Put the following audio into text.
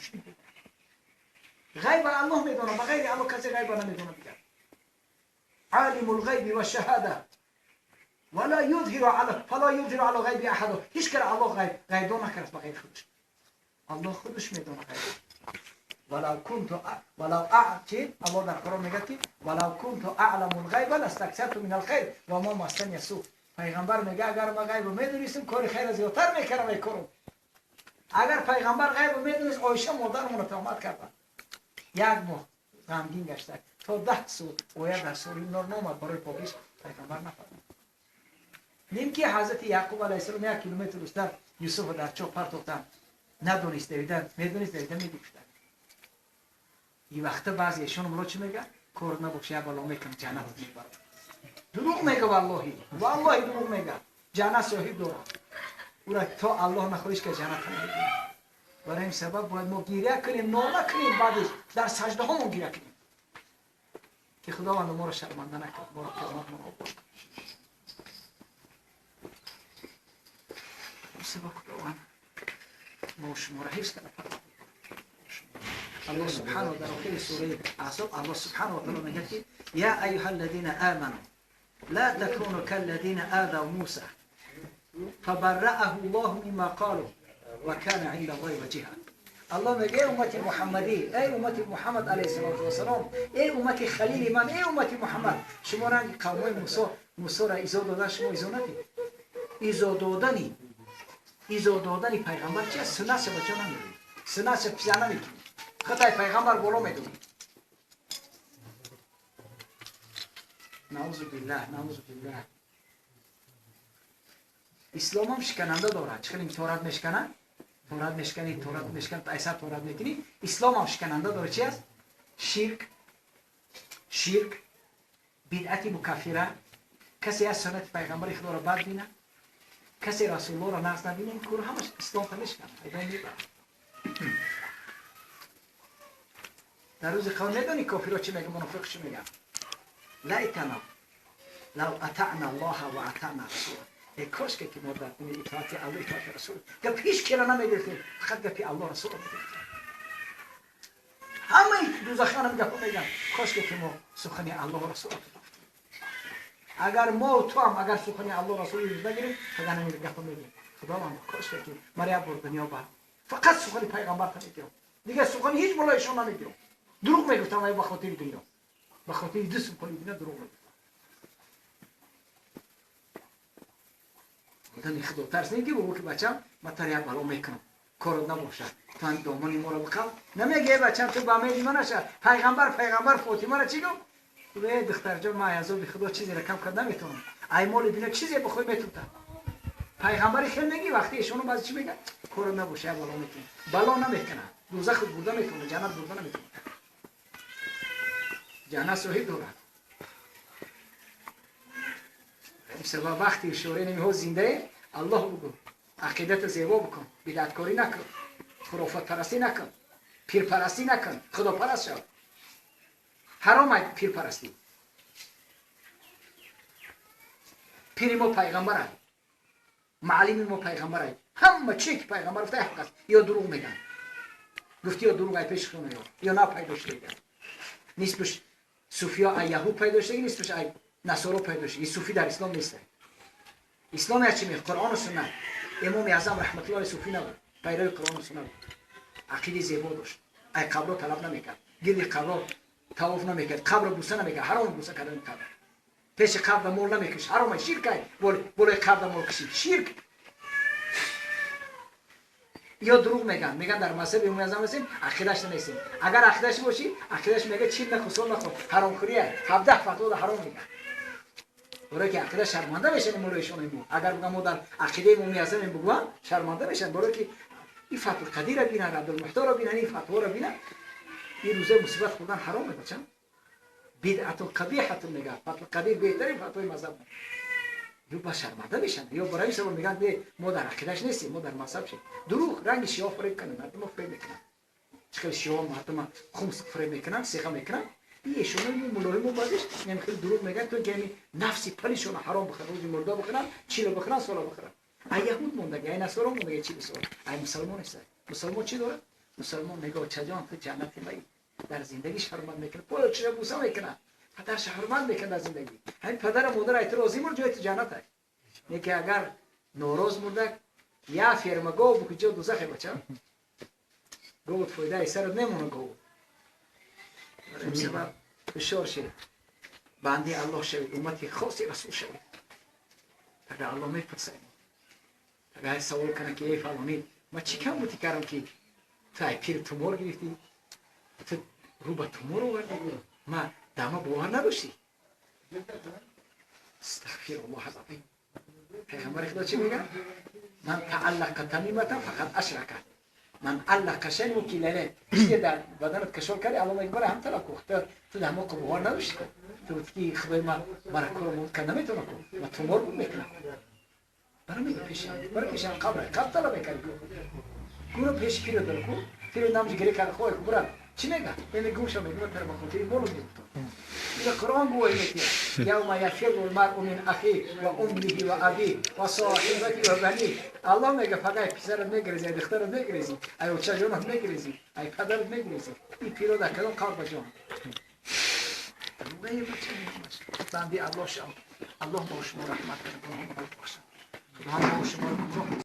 شنیده. غیب الله میدونه، به غیر الله کسی غیب نمیدونه دیگر. عالم الغیب و شهاده ولا یظهر على فلا یظهر على غیب احد. هیچ کس الله غیب نکرد به غیر خودش. الله خودش میدونه غیب. ولو كنت ولو اعطي الله در قرآن میگه که ولو كنت اعلم الغیب لاستكثرت من الخير و ما مسنی السوء. پیغمبر میگه اگر ما غیب میدونستم کار خیر زیادتر میکردم میکردم. اگر پیغمبر غیب میدونست عایشه مادرمون رو تهمت کردن. یک ماه غمگین گشته تا 10 سال آیه در سوره نور نامد برای پاکیش پیغمبر نفرمود. نیم که حضرت یعقوب علیه السلام 1 کیلومتر دوستر یوسف در چاه پرتاختن ندونست دویدن میدونست دویدن میدوشتن. این وقت بعضی ایشون ملا چی میگه؟ کار نباشه یه بالا میکنم جنت میبرم. دروغ میگه والله، والله دروغ میگه. جنت صاحب داره. او را تا الله نخواهیش که جنت نمیبینه. برای این سبب باید ما گریه کنیم، ناله کنیم، بعدش در سجده هامون گریه کنیم که خداوند ما را شرمنده نکرد، ما را قیامت ما را آباد کرد. سبب خداوند ما شما را حفظ کنه. الله سبحانه و در آخر سوره احزاب الله سبحانه و تعالی میگه که یا ایها الذین آمنوا لا تكونوا كالذین آذوا موسی فبرأه الله مما قالوا وكان عند الله وجيها. الله میگه ای امت محمدی، ای امت محمد علیه السلام، ای امت خلیل من، ای امت محمد، شما رنگ قومای موسی را ایزا دادن، شما ایزا ندید. ایزا دادنی پیغمبر چیه؟ سنت بچه نمیدونی، سنت پیزه نمیکنی، خطای پیغمبر بالا میدونی. نعوذ بالله، نعوذ بالله. اسلام هم شکننده داره. چه تورات میشکنه؟ تورات میشکنی، تورات میشکنی، ایسا تورات میکنی. اسلام هم شکننده داره. چی است؟ شرک، شرک، بدعت مکفره. کسی از سنت پیغمبر خدا را بد بینه، کسی رسول الله را نقض نبینه، این کار همش اسلام تا میشکنه، ایدان میبره. در روز قیامت میدونی کافرها چی میگن، منافق چی میگن؟ لیتنا لو اطعنا الله و اطعنا رسوله. ای کاش که ما در اطاعت الله اطاعت رسول گپ هیچ کی را نمیگرفتیم، فقط گپی الله رسول میگرفتیم. همه دوزخیان هم گپ میگن کاش که ما سخن الله رسول میگفتیم. اگر ما و تو هم اگر سخن الله رسول نگیریم فقط همین گپ میگیم. خداوند کاش که مرا بر دنیا بر فقط سخن پیغمبر میگیرم، دیگه سخن هیچ ملایشون نمیگیرم. دروغ میگفتم به خاطر دنیا، به خاطر دو پول دنیا دروغ میگفتم. آدم خدا ترس نگی بابا که بچم من تر یک بلا میکنم کارت نباشه تو هم دامانی ما رو بخم نمیگه بچم تو به امید من نشه. پیغمبر فاطمه را چی گفت؟ گفت دختر جان من عذاب خدا چیزی را کم کرد نمیتونم، ای مال دنیا چیزی بخوای میتونم. پیغمبر خیلی میگی وقتی ایشونو بعضی چی میگه؟ کارت نباشه بلا میکنم. بلا نمیکنه، دوزخ برده میتونه، جنت برده نمیتونه. جنت صاحب داره. سبب وقتی شوره نمی‌ها زنده الله بگو، عقیدت زیبا بکن، بدعتکاری نکن، خرافات پرستی نکن، پیر پرستی نکن، خدا پرست شو. حرام است پیر پرستی. پیر ما پیغمبر است، معلم ما پیغمبر است، همه چی که پیغمبر گفته حق است. یا دروغ میگن، گفتی یا دروغ ای پیش خونه یا نه پیدا شده. نصفش صوفیا ای یهود پیدا شده، نصفش ای نصارا پیدا شده. صوفی در اسلام نیست. اسلام چی میگه؟ قرآن و سنت. امام اعظم رحمت الله صوفی نبود، پیرو قرآن و سنت بود. عقیده زیبا داشت. ای قبر طلب نمیکرد، گرد قبر طواف نمیکرد، قبر بوسه نمیکرد، حرام بوسه کردن قبر. پیش قبر مول نمیکش، حرام شرک. بالای قبر مول کشید، شرک. یا دروغ میگن، میگن در مذهب امام اعظم هستیم، عقیده‌اش نیستیم. اگر عقیده‌اش باشی، عقیده‌اش میگه چی نخو، سال نخو، حرام خوریه. 17 فتوا حرام میگه. برای که عقیده شرمنده میشن مولایشون ما. اگر بگم ما در عقیده امام اعظم بگم شرمنده میشن، برای که این فتوا قدیر را بینن، عبدالمختار را بینن، این فتوا را بینن. این روزه مصیبت خوردن حرامه بچم. بدعت قبیحه میگه. فتوا قدیر بهترین فتوای مذهب. یا با شرمنده میشن، یا برای این سبب میگن ما در عقیدهش نیستیم، ما در مذهب شیم. دروغ رنگ شیعه فریب کنن، مردم فریب میکنن. چقدر شیعه مردم خمس فریب میکنن، صیغه میکنن. ایشون مولای ما بعدش یعنی خیلی دروغ میگن تو که نفسی پلیشون حرام بخرن، روزی مردا بخرن، چیلو بخرن، سالا بخرن. ای یهود موندگی، ای نصارا موندگی، چی بسار. ای مسلمان نیست. مسلمان چی داره؟ مسلمان میگه چه جان تو جنت مایی در زندگیش حرمت میکنه، پای چه بوسه میکنه، پدرش حرمت میکنه در زندگی. همین پدر و مادر ایت راضی مرد جای تو جنت است. نه که اگر ناراض مرده یا فرما گو بکو جو دوزخ بچه گفت فایده سر نمونه گو. برای سبب بشار شد بنده الله شوید، امتی خاصی رسول شوید. اگر الله میپرسه، اگر سوال کنه که ای فلانی ما چی کم بودی کردم که تو ای پیر تومار گرفتی، تو رو به تومار آوردی، ما دما باور نداشتی. استغفر الله العظیم. پیغمبر خدا چی میگه؟ من تعلق تمیمتا فقط اشرک، من علق شيء وکیلانه. چیزی در بدنت کشور کردی الله میگه برای هم طلاق کو، تو دما کو باور نداشتی، تو گفتی خدای ما مرا کار مود کنه نمیتونه کو، ما تومار بود میکنم. برای میگه پیشم، برای پیشم قبر قبر طلب میکردی کو، گورو پیش پیر داره کو، پیر نامش گریه کرد خواه کو برا چی میگه؟ یعنی گوشم میگه تر با خاطر مولود میگفت. این قرآن گویی میگه یوم یفر المرء من اخیه و امه و ابیه و صاحبته و بنیه. الله میگه فقط پسرت میگریزی، ای دخترت میگریزی، ای بچه جانت میگریزی، ای پدرت میگریزی. این پیرو در کدام قبر جان؟ روی بچه بنده الله شو. الله با شما رحمت کنه، گناه ما ببخشه. خدا ما شما رو